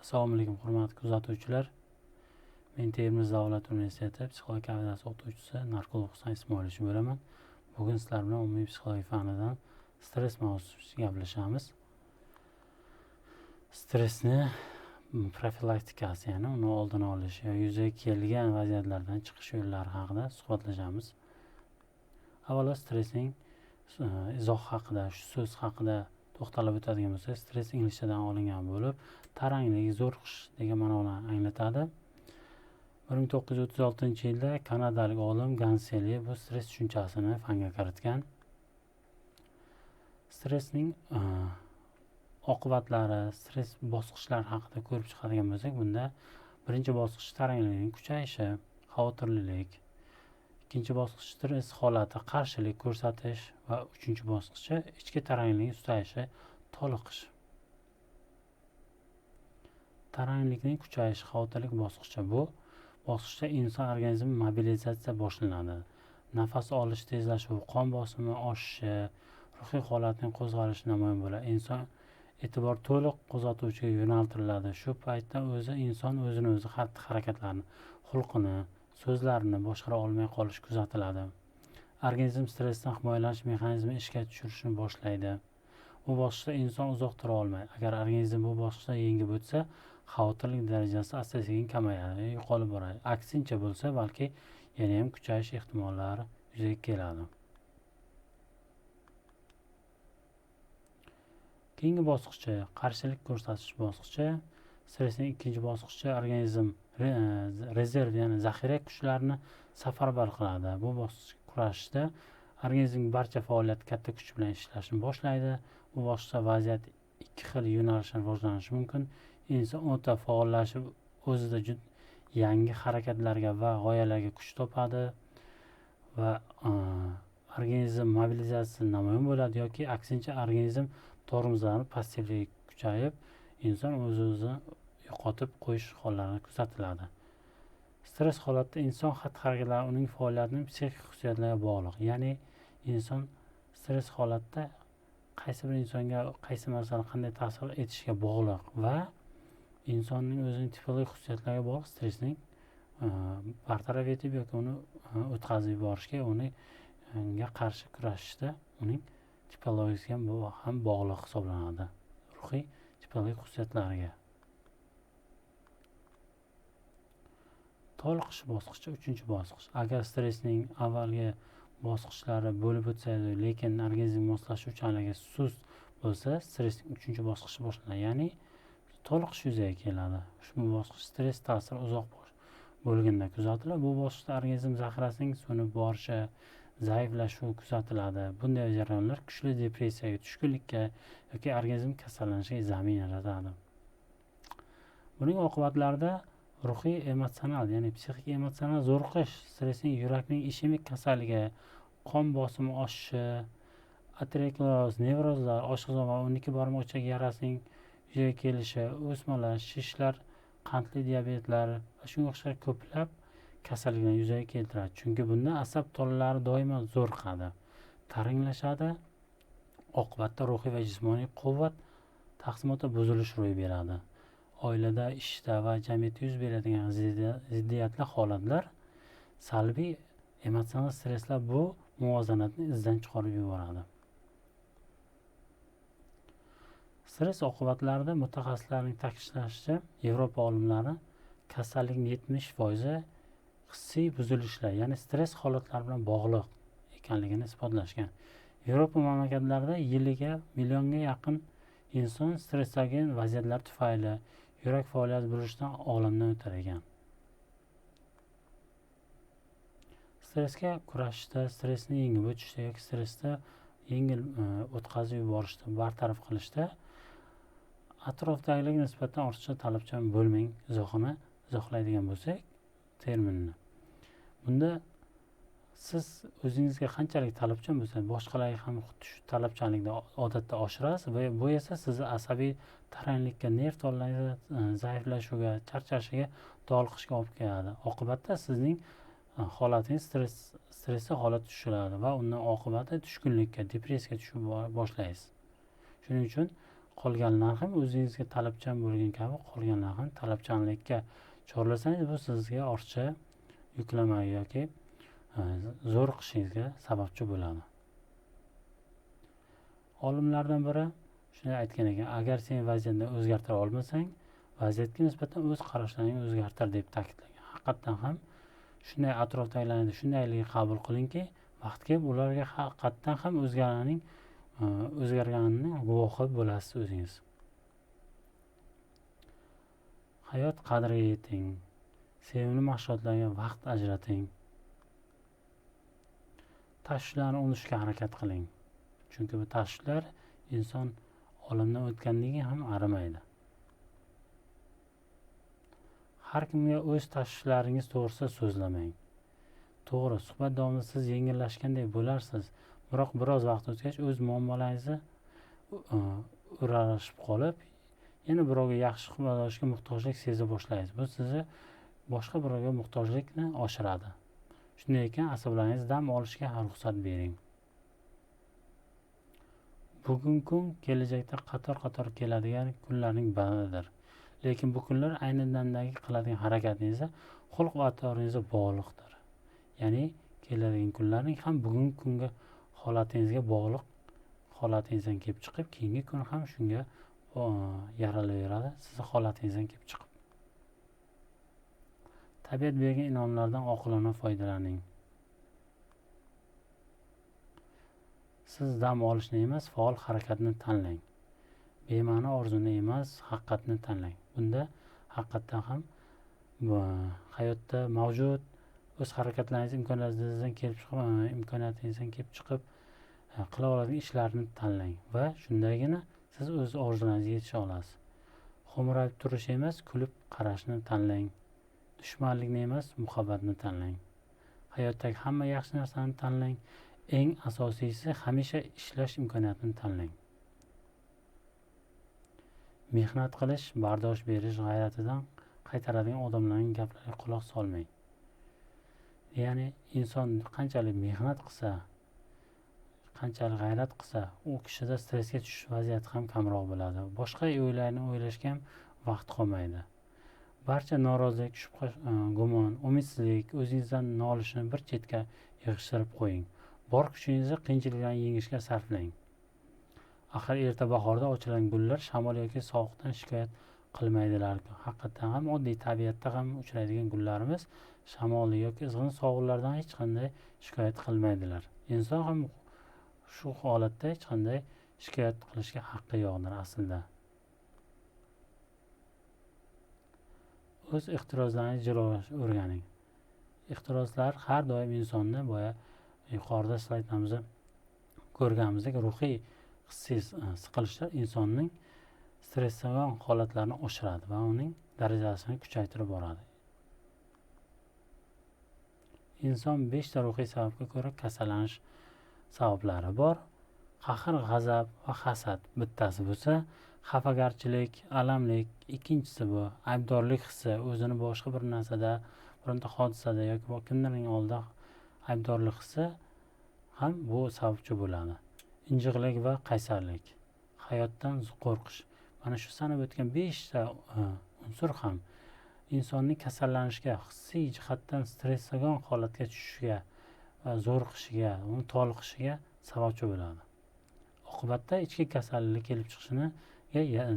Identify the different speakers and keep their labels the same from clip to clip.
Speaker 1: Assalomu alaykum, hurmatli kuzatuvchilar. Men Termiz davlat universiteti psixologiya kafedrasi o'qituvchisi narkolog Husan Ismoilovich bo'laman. Bugun sizlar bilan umumiy psixologiya fanidan stress mavzusida gaplashamiz. Stressni profilaktikasi, ya'ni uni oldini olish yo yuzaga kelgan vaziyatlardan chiqish yo'llari haqida suhbatlashamiz. Avvalo stressning izohi haqida, shu so'z haqida to'xtalib o'tadigan bo'lsak, stress inglizchadan olingan bo'lib, taranglik, zo'riqish degan ma'noni anglatadi. 1936-yilda kanadalik olim Ganseli bu stress tushunchasini fanga kiritgan. Stressning oqibatlari, stress bosqichlari haqida ko'rib chiqadigan bo'lsak, bunda birinchi bosqich taranglikning kuchayishi, xavotirlilik, ikkinchi bosqich stress holati, qarshilik ko'rsatish va uchinchi bosqichi ichki taranglikning sustayishi, toliqish. Taranglikning kuchayishi xavotirlik bosqichi. Bu bosqichda inson organizmi mobilizatsiya boshlanadi. Nafas olish tezlashuvi, qon bosimi oshishi, ruhiy holatning qo'zg'alishi namoyon bo'ladi. Inson e'tibor to'liq qo'zg'atuvchiga yo'naltiriladi. Shu paytda o'zi inson o'zini o'zi xatti-harakatlarini, xulqini, so'zlarini boshqara olmay qolish kuzatiladi. Organizm stressdan himoyalanish mexanizmini ishga tushirishni boshlaydi. Bu bosqichda inson uzoq tura olmaydi. Agar organizm bu bosqichda yengib o'tsa, xavotirlik darajasi asta-sekin kamayadi, yo'qolib boradi. Aksincha bo'lsa, balki yana ham kuchayish ehtimollari yuzaga keladi. Keyingi bosqichi qarshilik ko'rsatish bosqichi. Stressning ikkinchi bosqichi organizm rezerv, ya'ni zaxira kuchlarini safarbar qiladi. Bu bosqich kurashda organizm barcha faoliyat katta kuch bilan ishlashni boshlaydi. Bu bosqichda vaziyat ikki xil yo'nalishda rivojlanishi mumkin. Inson o'ta faollashib, o'zida yangi harakatlarga va g'oyalarga kuch topadi va organizm mobilizatsiyasi namoyon bo'ladi yoki aksincha organizm tormozlanib, passivligi kuchayib, inson o'z-o'zini yo'qotib qo'yish hollari kuzatiladi. Stress holatida inson xatti-harakatlari uning faoliyatining psixik xususiyatlariga bog'liq. Ya'ni inson stress holatda qaysi bir insonga qaysi masala qanday ta'sir etishiga bog'liq va insonning o'zining tipologik xususiyatlariga bog'liq stressning bartaraf etib yoki uni o'tkazib yuborishga, unga qarshi kurashishda uning tipologiyasiga ham bog'liq hisoblanadi, ruhiy tipologik xususiyatlariga. Toliqish bosqichi uchinchi bosqich. Agar stressning avvalgi bosqichlari bo'lib o'tsa, lekin organizm moslashuvchanligi sust bo'lsa, stressning uchinchi bosqichi boshlanadi, ya'ni toliqish yuzaga keladi. Ushbu bosqich stress ta'siri uzoq bo'lganda kuzatiladi. Bu bosqichda organizm zaxirasining so'nib borishi, zaiflashuvi kuzatiladi. Bunday jarayonlar kuchli depressiyaga, tushkunlikka yoki organizm kasallanishiga zamin yaratadi. Buning oqibatlarida ruhiy emotsional, ya'ni psixik emotsional zo'riqish, stressning yurakning ishemik kasalligi, qon bosimi oshishi, ateroskleroz, nevrozlar, oshqozon va 12 barmoq ichak yarasining yuzaga kelishi, o'smalar, shishlar, qandli diabetlar va shunga o'xshagan ko'plab kasalliklarni yuzaga keltiradi. Chunki bunda asab tolalari doimo zo'riqadi, taranglashadi, oqibatda ruhiy va jismoniy quvvat taqsimoti buzilish ro'y beradi. Oilada, ishda va jamiyatda yuz beradigan ziddiyatli holatlar, salbiy emotsional stresslar bu muvozanatni izdan chiqarib yuboradi. Stress oqibatlarida mutaxassislarning ta'kidlashicha, Yevropa olimlari kasallikning 70% hissiy buzilishlar, ya'ni stress holatlari bilan bog'liq ekanligini isbotlashgan. Yevropa mamlakatlarida yiliga millionga yaqin inson stressdagi vaziyatlar tufayli yurak faoliyati buzilishidan olamdan o'tar ekan. Stressga kurashishda, stressni yengib o'tishda yoki stressda yengil o'tkazib yuborishda, bartaraf qilishda atrofdagilarga nisbatan ortiqcha talabchan bo'lmang izohini izohlaydigan bo'lsak terminni. Bunda siz o'zingizga qanchalik talabchan bo'lsangiz, boshqalarga ham xuddi shu talabchanlikni odatda oshirasiz va bu esa sizni asabiy taranglikka, nerv tolalaringiz zaiflashuviga, charchashiga, toliqishga olib keladi. Oqibatda sizning holatingiz stressli holat tushiradi va undan oqibati tushkunlikka, depressiyaga tushib boshlaysiz. Shuning uchun Qolganlar ham o'zingizga talabchan bo'lgan kabi qolganlar ham talabchanlikka chorlasangiz, bu sizga ortiqcha yuklama yoki zo'riqishingizga sababchi bo'ladi. Olimlardan biri shunday aytgan ekan: agar sen vaziyatni o'zgartira olmasang, vaziyatga nisbatan o'z qarashlaringni o'zgartir deb ta'kidlagan. Haqiqatdan ham shunday atrofdagilarni shundayligi qabul qilingki, vaqt kelib ularga haqiqatdan ham o'zgarganini guvohi bo'lasiz o'zingiz. Hayot qadriga yeting, sevimli mashg'ulotlarga vaqt ajrating, tashvishlarni unutishga harakat qiling. Chunki bu tashvishlar inson olamdan o'tganligi ham arimaydi. Har kimga o'z tashvishlaringiz to'g'risida so'zlamang. To'g'ri, suhbat davomida siz yengillashganday bo'larsiz, biroq biroz vaqt o'tgach o'z muammolaringizni o'ralashib qolib, yana birovga yaxshi suhbatlashishga muhtojlik seza boshlaysiz. Bu sizni boshqa birovga muhtojlikni oshiradi. Shunday ekan, asablaringiz dam olishga ruxsat bering. Bugungi kun kelajakda qator-qator keladigan kunlarning biridir. Lekin bu kunlar ayni damdagi qiladigan harakatingizga, xulq va atvoringizga bog'liqdir. Ya'ni keladigan kunlarning ham bugungi kunga holatingizga bog'liq, holatingizdan kelib chiqib, keyingi kun ham shunga yaralaveradi, sizni holatingizdan kelib chiqib. Tabiat bergan inomlardan oqilona foydalaning. Siz dam olishni emas, faol harakatni tanlang. Bema'ni orzuni emas, haqiqatni tanlang. Bunda haqiqatdan ham hayotda mavjud o'z harakatlaringiz imkoniyatingizdan kelib chiqib, imkoniyatingizdan kelib chiqib qila oladigan ishlarni tanlang va shundagina siz o'z orzularingizga yetisha olasiz. Xo'mrayib turish emas, kulib qarashni tanlang. Dushmanlikni emas, muhabbatni tanlang. Hayotdagi hamma yaxshi narsani tanlang. Eng asosiysi, hamisha ishlash imkoniyatini tanlang. Mehnat qilish, bardosh berish g'ayratidan qaytaradigan odamlarning gaplariga quloq solmang. Ya'ni inson qanchalik mehnat qilsa, qanchalik g'ayrat qilsa, u kishida stressga tushish vaziyati ham kamroq bo'ladi. Boshqa o'ylarni o'ylashga ham vaqt qolmaydi. Barcha norozilik, shubha, gumon, umidsizlik, o'zingizdan nolishni bir chetga yig'ishtirib qo'ying. Bor kuchingizni qiyinchiliklarni yengishga sarflang. Axir erta bahorda ochilgan gullar shamol yoki sovuqdan shikoyat qilmaydilar. Haqiqatan ham oddiy tabiatda ham uchraydigan gullarimiz shamol yoki izg'in sovuqlardan hech qanday shikoyat qilmaydilar. Inson ham shu holatda hech qanday shikoyat qilishga haqqi yo'qdir aslida. O'z ehtiroslaringizni jilovlashni o'rganing. Ehtiroslar har doim insonni boya yuqorida slaydimizda ko'rganimizdek ruhiy hissiy siqilishlar insonning stressli holatlarini oshiradi va uning darajasini kuchaytirib boradi. Inson 5 ta ruhiy sababga ko'ra kasallanish sabablari bor. Qahr, g'azab va hasad bittasi bo'lsa, xafagarchilik, alamlik ikkinchisi bu, aybdorlik hissi, o'zini boshqa bir narsada, bironta hodisada yoki kimlarning oldida aybdorlik hissi ham bu sababchi bo'ladi. Injiqlik va qaysarlik, hayotdan qo'rqish. Mana shu sanab o'tgan 5 ta unsur ham insonning kasallanishga, hissiy jihatdan stressli holatga tushishiga va zo'riqishiga, uni toliqishiga sababchi bo'ladi. Oqibatda ichki kasallik kelib chiqishini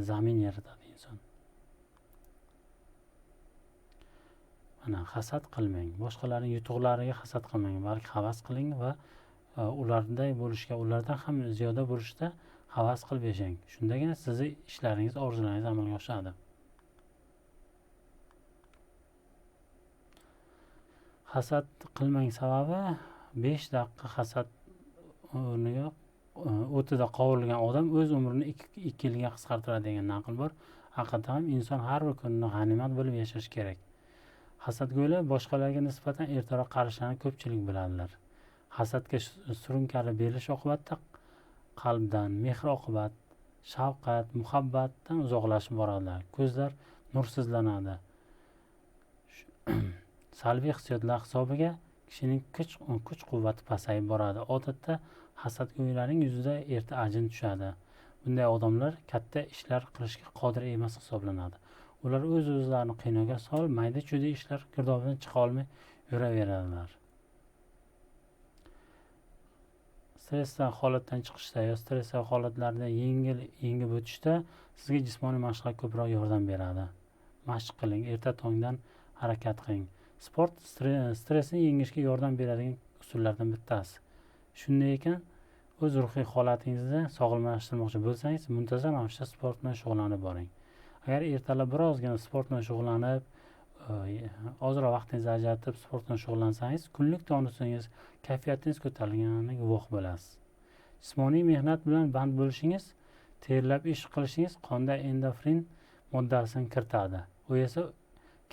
Speaker 1: zamin yaratadi inson. Mana hasad qilmang, boshqalarning yutuqlariga hasad qilmang, balki havas qiling va ularday bo'lishga, ulardan ham ziyoda bo'lishda havas qilib yashang. Shundagina sizni ishlaringiz, orzularingiz amalga oshadi. Hasad qilmang sababi 5 daqiqa hasad o'rniga o'tida qovurilgan odam o'z umrini 2 yilga qisqartiradi degan naql bor. Haqiqatan ham inson har bir kunini g'animat bilib yashash kerak. Hasadgo'ylar boshqalarga nisbatan ertaroq qarishlarni ko'pchilik biladilar. Hasadga surunkali berilish oqibatida qalbdan mehr, oqibat, shafqat, muhabbatdan uzoqlashib boradilar. Ko'zlar nursizlanadi. Salbiy hissiyotlar hisobiga kishining kuch-quvvati pasayib boradi. Odatda hasadgo'ylarning yuzida erta ajin tushadi. Bunday odamlar katta ishlar qilishga qodir emas hisoblanadi. Ular o'z-o'zlarini qiynoqqa solib, mayda-chuyda ishlar girdobidan chiqa olmay yuraveradilar. Stressdan holatdan chiqishda yo stress holatlarida yengil yengib o'tishda sizga jismoniy mashqlar ko'proq yordam beradi. Mashq qiling, erta tongdan harakat qiling. Sport stressni yengishga yordam beradigan usullardan bittasi. Shunday ekan, o'z ruhiy holatingizni sog'lomlashtirmoqchi bo'lsangiz, muntazam ravishda sport bilan shug'ullanib boring. Agar ertalab birozgina sport bilan shug'ullanib, ozroq vaqtingizni ajratib sport bilan shug'ullansangiz, kunlik tonusingiz, kayfiyatingiz ko'tarilganiga guvoh bo'lasiz. Jismoniy mehnat bilan band bo'lishingiz, terlab ish qilishingiz qonda endorfin moddasini kiritadi. U esa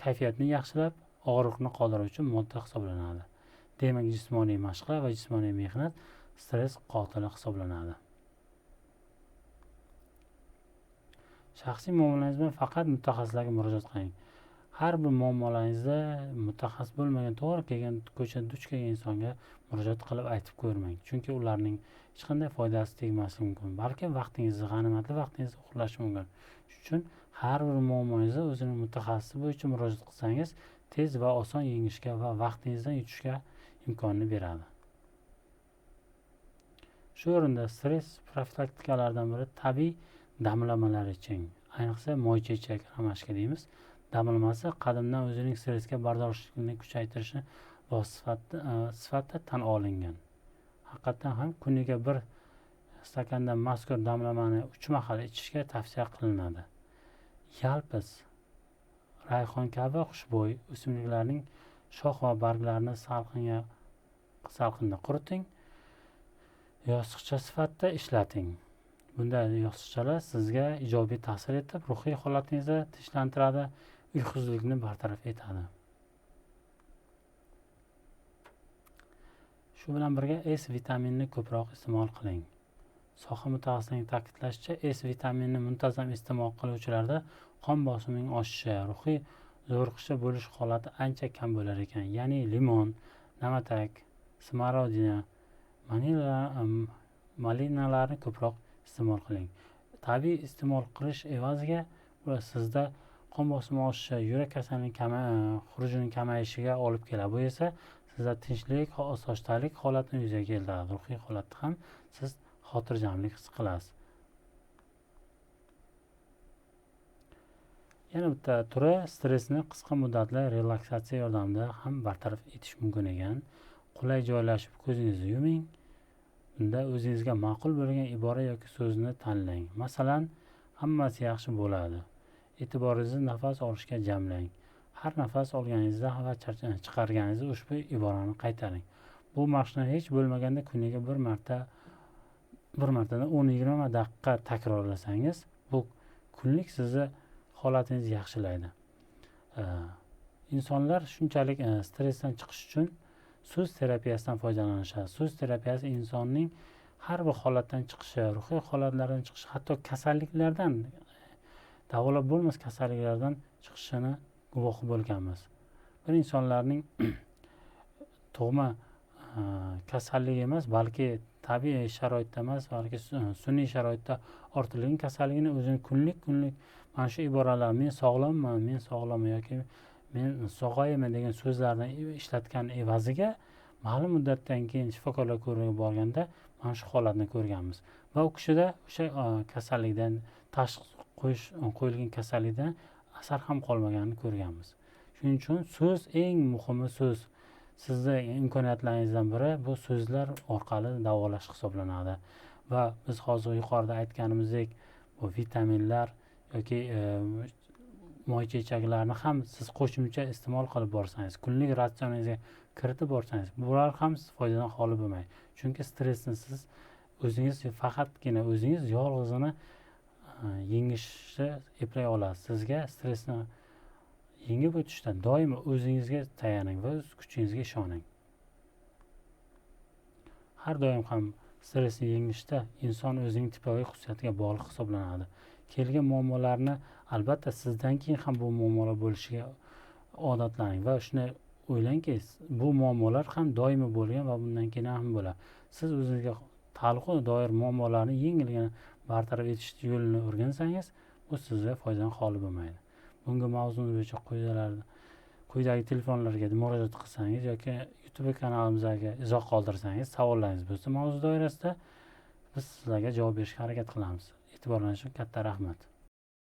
Speaker 1: kayfiyatni yaxshilab, og'riqni qoldiruvchi modda hisoblanadi. Demak, jismoniy mashqlar va jismoniy mehnat stress qotili hisoblanadi. Shaxsiy muammolaringiz bilan faqat mutaxassislarga murojaat qiling. Har bir muammolaringizda mutaxassis bo'lmagan, to'g'ri kelgan ko'chada duch kelgan insonga murojaat qilib aytib ko'rmang. Chunki ularning hech qanday foydasi tegmasligi mumkin. Balki vaqtingizni, g'animatli vaqtingizni o'g'irlashi mumkin. Shuning uchun har bir muammongizni o'zining mutaxassisi bo'yicha murojaat qilsangiz, tez va oson yengishga va vaqtingizdan yutishga imkonini beradi. Shu o'rinda stress profilaktikalaridan biri tabiiy damlamalar iching. Ayniqsa moychechak, romashka deymiz. Damlamasi qadimdan o'zining stressga bardoshliligini kuchaytirishni sifatida tan olingan. Haqiqatan ham kuniga bir stakandan mazkur damlamani 3 mahal ichishga tavsiya qilinadi. Yalpiz, rayhon kabi xushbo'y o'simliklarning shox va barglarini salqinda quriting, yostiqcha sifatida ishlating. Bunday yostiqchalar sizga ijobiy ta'sir etib, ruhiy holatingizni tinchlantiradi, uyqusizlikni bartaraf etadi. Shu bilan birga S vitaminini ko'proq iste'mol qiling. Soha mutaxassislarining ta'kidlashicha, S vitaminini muntazam iste'mol qiluvchilarda qon bosimining oshishi, ruhiy zo'riqishda bo'lish holati ancha kam bo'lar ekan. Ya'ni limon, namatak, smorodina, malinalarni ko'proq iste'mol qiling. Tabiiy iste'mol qilish evaziga ular sizda qon bosimi oshishi, yurak kasalligining xurujining kamayishiga olib keladi. Bu esa sizda tinchlik, osoyishtalik holatini yuzaga keltiradi. Ruhiy holatda ham siz xotirjamlik his qilasiz. Yana bitta turi stressni qisqa muddatli relaksatsiya yordamida ham bartaraf etish mumkin ekan. Qulay joylashib ko'zingizni yuming. Bunda o'zingizga ma'qul bo'lgan ibora yoki so'zni tanlang. Masalan, hammasi yaxshi bo'ladi. E'tiboringizni nafas olishga jamlang. Har nafas olganingizda va chiqarganingizda ushbu iborani qaytaring. Bu mashqni hech bo'lmaganda kuniga bir martadan 10-20 daqiqa takrorlasangiz, bu kunlik sizni holatingizni yaxshilaydi. Insonlar shunchalik stressdan chiqish uchun so'z terapiyasidan foydalanishadi. So'z terapiyasi insonning har bir holatdan chiqishi, ruhiy holatlardan chiqishi, hatto kasalliklardan, davolab bo'lmas kasalliklardan chiqishini guvohi bo'lganmiz. Bir insonlarning tug'ma kasalligi emas, balki tabiiy sharoitda emas, balki sun'iy sharoitda ortilgan kasalligini o'zini kunlik mana shu iboralar, men sog'lomman, men sog'lomman yoki men sog'ayaman degan so'zlarni ishlatgan evaziga ma'lum muddatdan keyin shifokorlar ko'rigiga borganda mana shu holatni ko'rganmiz. Va u kishida o'sha kasallikdan tashxis qo'yilgan kasallikdan asar ham qolmaganini ko'rganmiz. Shuning uchun so'z eng muhimi so'z. Sizni imkoniyatlaringizdan biri bu so'zlar orqali davolash hisoblanadi. Va biz hozir yuqorida aytganimizdek bu vitaminlar yoki moychechaklarni ham siz qo'shimcha iste'mol qilib borsangiz, kunlik ratsioningizga kiritib borsangiz, bular ham foydadan xoli bo'lmaydi. Chunki stressni siz o'zingiz faqatgina o'zingiz yolg'izini yengishni eplay olasiz. Sizga stressni yengib o'tishda doimo o'zingizga tayaning va o'z kuchingizga ishoning. Har doim ham stressni yengishda inson o'zining tipoviy xususiyatiga bog'liq hisoblanadi. Kelgan muammolarni albatta sizdan keyin ham bu muammolar bo'lishiga odatlaning va shuni o'ylangki, bu muammolar ham doimo bo'lgan va bundan keyin ham bo'ladi. Siz o'zingizga taalluqli doir muammolarni yengilgina bartaraf etish yo'lini o'rgansangiz, bu sizga foydadan xoli bo'lmaydi. Bunga mavzumiz bo'yicha quyidagi telefonlarga murojaat qilsangiz yoki YouTube kanalimizga izoh qoldirsangiz, savollaringiz bo'lsa mavzu doirasida biz sizlarga javob berishga harakat qilamiz. E'tiborlaringiz uchun katta rahmat.